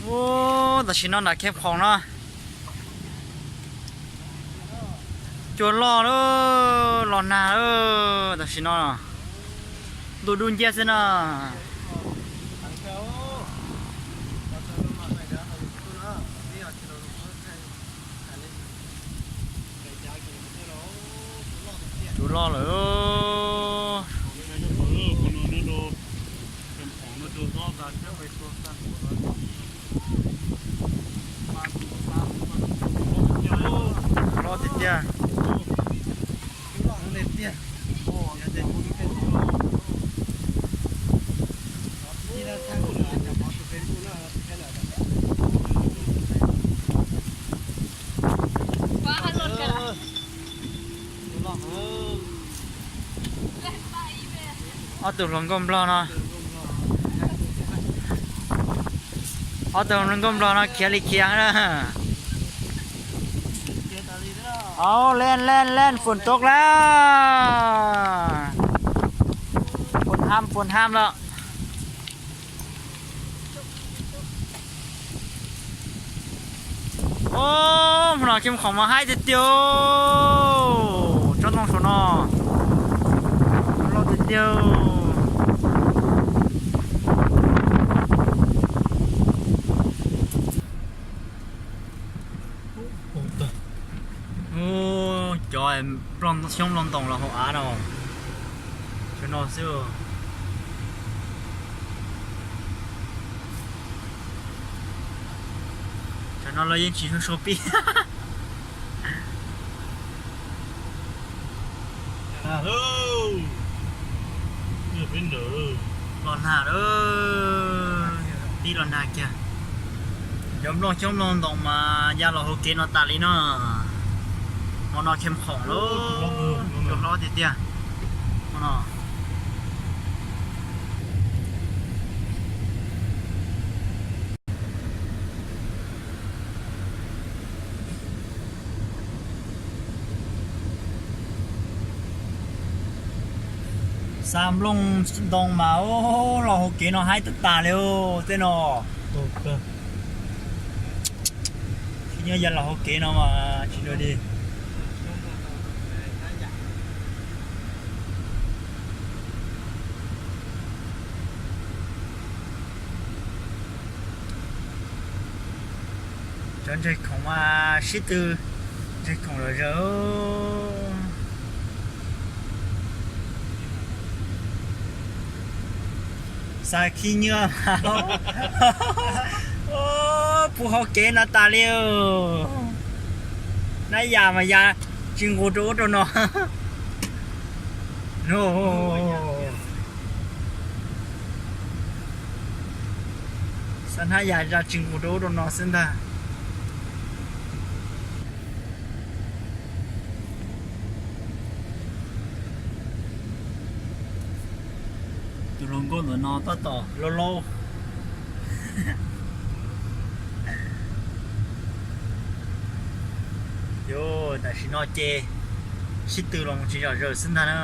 Ub, tam sim no nram Khej Khoom no cua loj lawm, los nag lawm tam sim no. Ntuj dub nciab xwb na. Cua loj lawm. Loj tiag tiag. Ob tug hluas nkauj nplog no, ob tug hluas nkauj nplog no khiav li khiav na. Au, len len len, phun tok lawm. Phun ham, phun ham lawm. Ub, hmo no Khej Khoom mas haib tiag tiag. Tsob ntoo saum no loj tiag tiag. Ub, cov xyoob nplooj ntoos los hauv av no. Cov no xwb. Cov no lawv yeej tsis sua pib. Los nag lawm, pib los nag kiag. Cov nplooj xyoob nplooj ntoos mas ya los hauv kev no tas li no. Hmo no Khej Khoom lawm, cua hlob tiag tiag hmo no. Xa nplooj ntoo mas los hauv kev no haib tag tas li tej no. Tsis nyob ya los hauv kev no mas tsis dua li. Cov ntses khoom mas sib tw, ntses khoom lom zem. Xa khib nyiab mas puv hauv kev no tas li. Nab yam mas ya tsis nqus rau ub rau no. Xa hnab yam ya tsis nqus rau ub rau no xwb ntag. Tus hluas nkauj ntawm no tab tom laub laub. Yog tam sim no ces sib tw los tsis zom zaws xwb ntag na.